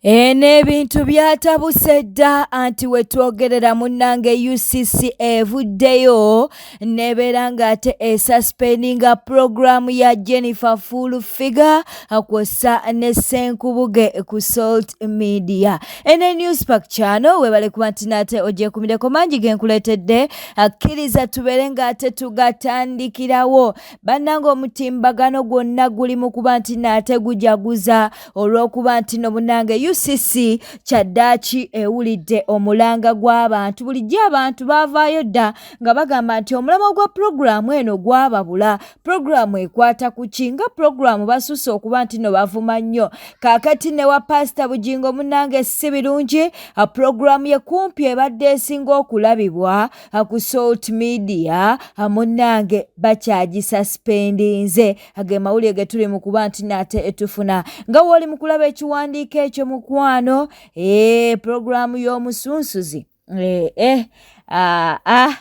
Eno ebintu byatabuse dda anti we twogerera munnange UCC evuddeyo n'ebeera ng'ate esuspendinga pulogulaamu ya Jennifer Full Figure kwossa ne Ssenkubuge ku Salt Media. Eno Newspark Channel webale kuba nti nate ogyekumireko mangi ge nkuleetedde, akkiriza tubeere ng'ate tugatandikirawo. Bannange omutimbagano gwonna guli mu kuba nti naate gujaguza olw'okuba nti no munange UCC kyaddaaki ewulidde omulanga gw'abantu. Bulijjo abantu baavaayo dda nga bagamba nti omulamwa gwa pulogulaamu eno gwababula. Pulogulaamu ekwata ku ki? Nga pulogulaamu basusse okuba nti no bavuma nnyo. Kaakati ne wa Paasita Bugingo munnange si birungi, pulogulaamu ye kumpi ebadde esinga okulabibwa ku Salt Media munnange bakyagisasipendinze. Ge mawulire ge tuli mu kuba nti nate tufuna nga wooli mu kulaba ekiwandiiko ekyo mukwano. Ee, pulogulaamu y'omusunsuzi eh, ah, ah.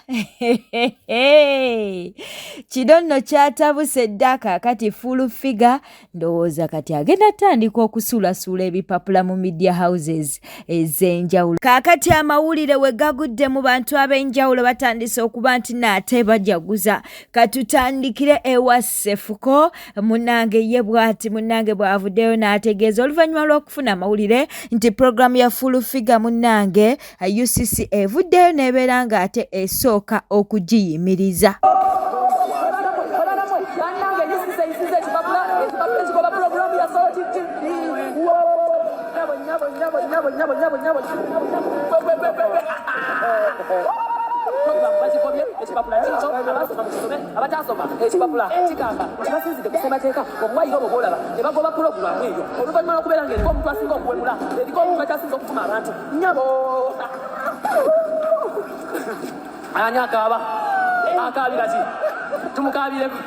Kino nno kyatabuse dda. Kaakati Full Figure ndowooza kati agenda tandika okusuulasuula ebipapula mu media houses ez'enjawulo. Kaakati amawulire we gagudde mu bantu ab'enjawulo batandise okuba nti naate bajaguza. Katutandikire ewa Sefuko munnange, ye bw'ati munnange bw'avuddeyo n'ategeeza oluvannyuma lw'okufuna amawulire nti pulogulaamu ya Full Figure munnange UCC evuddeyo n'ebeera ng'ate esooka okugiyimiriza. Ekipapula kikyo, abaasoma mukisome, abataasoma ekipapula kigamba nti basinzidde ku ssemateeka obuwaayiro obwo bw'olaba ne bagoba pulogulaamu eyo oluvannyuma lw'okubeera ng'eriko omuntu asinga okuwemula, eriko omuntu akyasinze okuvuma abantu. Nnyabo, ani akaaba? Akaabira ki? Tumukaabireko.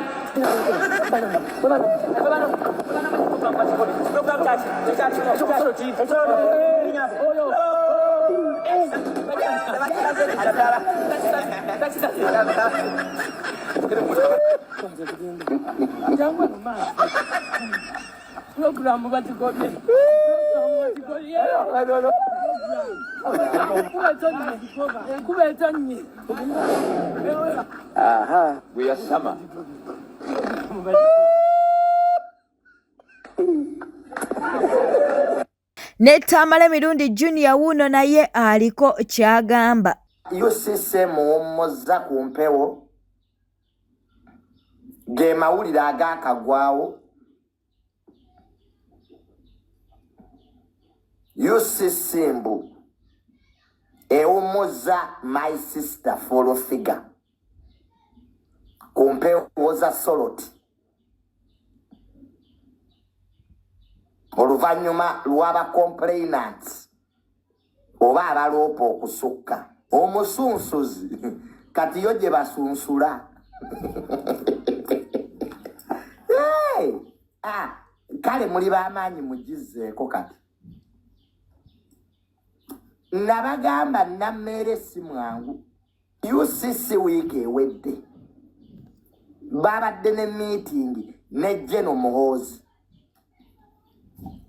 Pulogulaamu bagigobye. Enkuba etonnye. Aha, gwe yasama. Ne Tamale Mirundi Junior wuuno naye aliko ky'agamba. UCC muwummuzza ku mpewo ge mawulire agaakagwawo. UCC mbu ewummuzza my sister Full Figure ku mpewo za Soloti oluvannyuma lw'aba complainants oba abaloopa okusukka. Omusunsuzi kati yo gye basunsula. Hey! Ah, kale muli b'amaanyi mugizzeeko kati. Nabagamba Nammeere si mwangu. UCC wiiki ewedde babadde ne miitingi ne General Muhoozi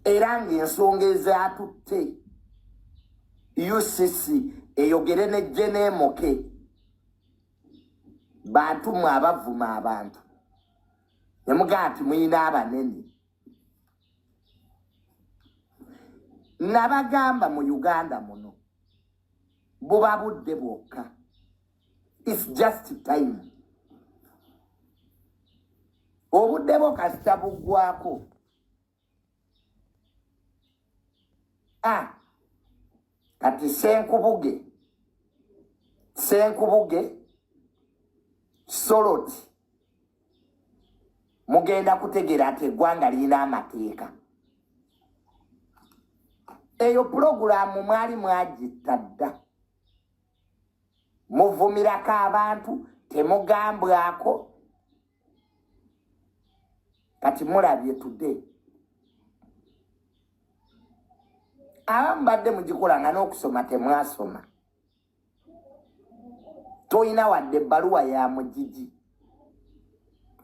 era ng'ensonga ezaatutte UCC eyogere ne General Muke bantu mwe abavuma abantu ne mugamba nti mulina abanene. Nabagamba mu Uganda muno buba budde bwokka, it's just time. Obudde bwo kasita buggwako. Ah, kati Ssenkubuge, Ssenkubuge Soloti mugenda kutegeera nti eggwanga lirina amateeka. Eyo pulogulaamu mwali mwagitta dda, muvumirako abantu temugambwako. Kati mulabye today abamu badde mugikola nga n'okusoma temwasoma, tolina wadde ebbaluwa ya mugigi,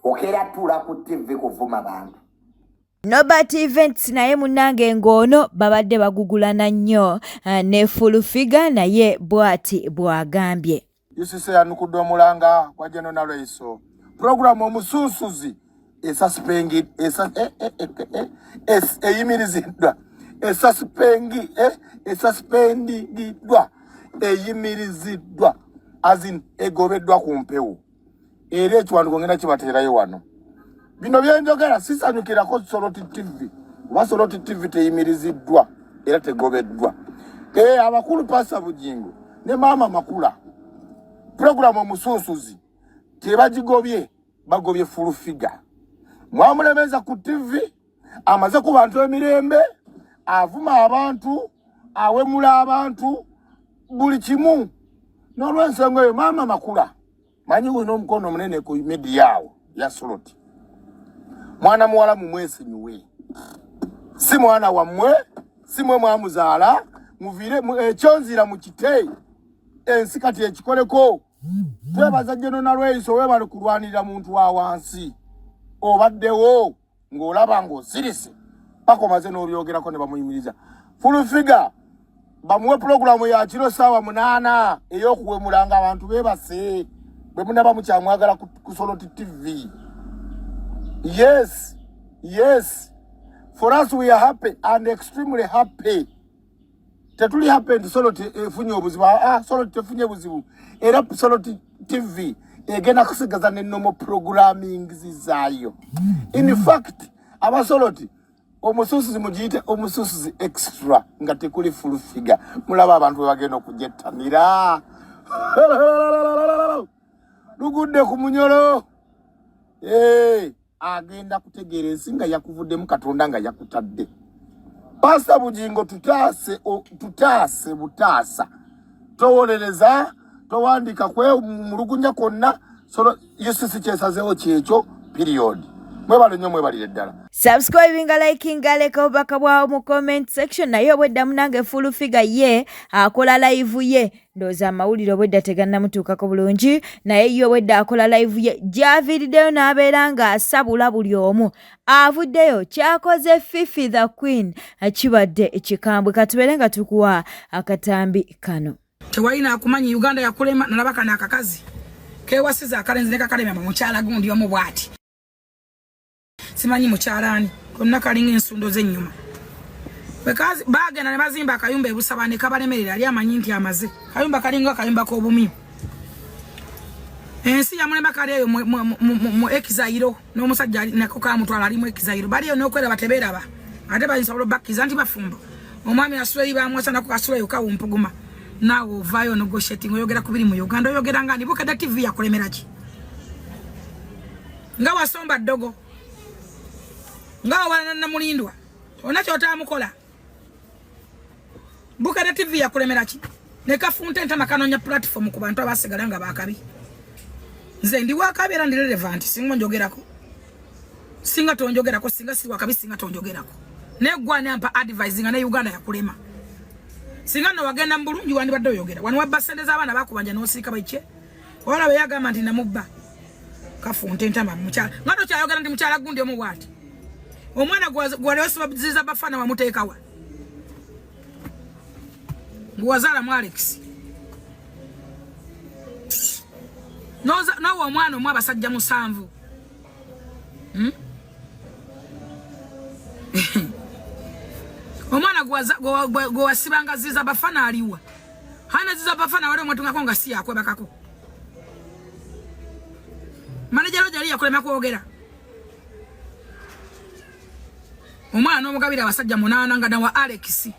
okeera tuula ku TV kuvuma bantu. Nobert Events naye munnange ng'ono babadde bagugulana nnyo eh, ne Full Figure naye bw'ati bw'agambye. UCC yanukudde omulanga gwa General Nalweyiso. Pulogulaamu omusunsuzi esasipengi eyimiriziddwa esasipengi esasipendingiddwa eyimiriziddwa as in egobeddwa ku mpewo era ekiwandiiko ngenda kibateerayo wano. Bino byenjogera sisanyukirako Soroti TV oba Soroti TV teyimiriziddwa era tegobeddwa. Eh, abakulu Pasa Bugingo ne Maama Makula pulogulaamu omusunsuzi tebagigobye, bagobye full figure. Mwamulemeza ku TV, amaze ku bantu emirembe, avuma abantu, awemula abantu, buli kimu. N'olwensonga eyo Maama Makula manyi wena omukono omunene ku media awo ya Soroti, mwana muwala mumwesinyiwe, si mwana wammwe, si mwe mwamuzaala, muviire ekyonzira mu kite ensi kati ekikoleko. Twebaza General Nalweyiso, webale kulwanirira muntu wa wansi, obaddewo ng'olaba ng'osirise paka omaze n'obyogerako ne bamuyimiriza. Full Figure bamuwe pulogulaamu ya kiro ssaawa 8 ey'okuwemula nga abantu beebase, bwe munaba mukyamwagala ku Soroti TV. Yes, yes, for us we are happy and extremely happy. Tetuli happy nti Soroti efunye obuzibu. Ah, Soroti tefunye buzibu, era Soroti TV egenda kusigaza ne normal programming zaayo. In fact, abasoloti omususuzi mugiyite omususuzi extra nga tekuli full figure. Mulaba abantu bwe bagenda okujettanira lugudde ku munyolo. Agenda kutegeera ensi nga yakuvuddemu Katonda nga yakutadde. Pastor Bugingo tutaase, tutaase butaasa, towolereza, towandika kwe mulugunya kwonna. Solo UCC kyesazeewo kyekyo, period. Mwebale nnyo, mwebalire ddala. Subscribinga, likinga, leka obubaka bwawo mu comment section. Naye obwedda munange Full Figure ye akola live ye, ndowooza amawulire obwedda tegannamutuukako bulungi, naye ye obwedda akola live ye gy'aviiriddeyo n'abeera ng'asabula buli omu avuddeyo kyakoze. Fifi the Queen kibadde kikambwe. Katubeere nga tukuwa akatambi kano. Tewalina akumanyi, Uganda yakulema. Nalaba kano akakazi kewasiza akalenzi ne kakalemya mukyala gundi omu bw'ati, simanyi mukyalaani, konna kalinga ensundo z'ennyuma. Bagenda ne bazimba akayumba ebusaba ne kabalemerera. Ali amanyi nti amaze kayumba kalinga akayumba k'obumyu. Ensi yamulema, kali eyo mu exile n'omusajja nako kamutwala, ali mu exile. Bali eyo n'okweraba tebeeraba, ate bayinza obakkiza nti bafumbo. Omwami asula eri bamwasa, nako kasula eyo kawumpuguma. Naawe ovaayo negotiating, oyogera ku biri mu Uganda, oyogera nga ni Bukedde TV. Yakulemera ki nga wasomba ddogo nga wawalana Namulindwa ona kyotamukola? Bukedde TV yakulemera ki? Nekafunta entama, kanonya platform ku bantu abasigala nga bakabi. Nze ndi wakabi era ndi relevant. Singa njogerako, singa tonjogerako, singa si wakabi, singa tonjogerako. Naye gwani ampa advice nga ne Uganda yakulema? Singa no wagenda mu bulungi, wandibadde oyogera wano wabba sente z'abaana bakubanja n'osiika baike. Olaba yagamba nti namubba. Kafunta entama mukyala nga tokyayogera nti mukyala gundi omu bwati. Omwana gwali osibaziza bafana wamuteekawa nguwazaala mu Alex nowa omwana omu abasajja 7, Omwana gwewasibanga ziza bafana aliwa? Hana ziza bafana wali omwatungako nga si yakwebakako. Manager Roger ali yakulema kwogera. Omwana n'omugabira abasajja 8 nga nawa Alex.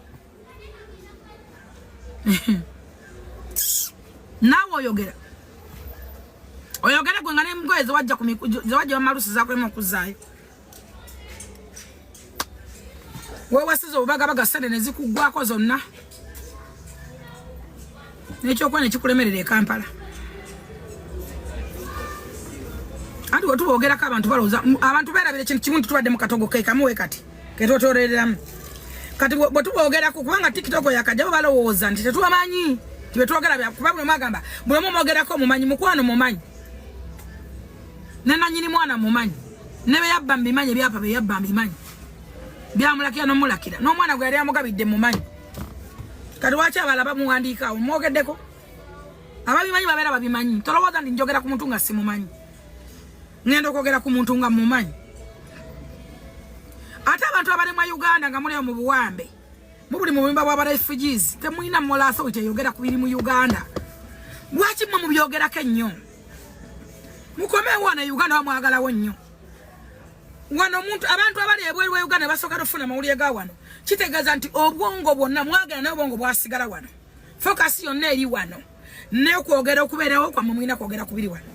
Naawe oyogera, oyogera gwe nga n'engoye zewajja zewajja bamalusi zakulema okuzzaayo. Wewasiza obubagabaga, sente ne zikuggwako zonna, n'ekyokuba ne kikulemerera e Kampala. Anti wetubogerako abantu balowooza abantu beerabira ekintu kimu nti tubadde mu katogo ke kamu we kati ketwetolereramu. Kati bwe tubogerako, kubanga TikTok yakajja, bo balowooza nti tetubamanyi, tibetwogera bya kuba buli omu agamba buli omu omwogerako mumanyi. Mukwano mumanyi, ne nanyini mwana mumanyi, ne beyabba mbimanyi, ebyapa beyabba mbimanyi. Byamulakira nomulakira n'omwana gwe yali amugabidde mumanyi. Kati lwaki abalala bamuwandiika awo mwogeddeko? Ababimanyi babeera babimanyi. Tolowooza nti njogera ku muntu nga simumanyi. Ngenda okwogera ku muntu nga mumanyi. Ate abantu abalemwa Uganda nga muliyo mu buwambe, mubuli mu buyumba bwa refugees, temulina moral authority eyogera ku biri mu Uganda. Lwaki mmwe mubyogerako ennyo? Mukomewo wano e Uganda, bamwagalawo nnyo wano. Omuntu, abantu abali ebweru wa Uganda basooka tofuna mawulire ga wano. Kitegeeza nti obwongo bwonna mwagala, naye obwongo bwasigala wano, focus yonna eri wano, nekwogera okubeerawo kwammwe mulina kwogera kubiri wano.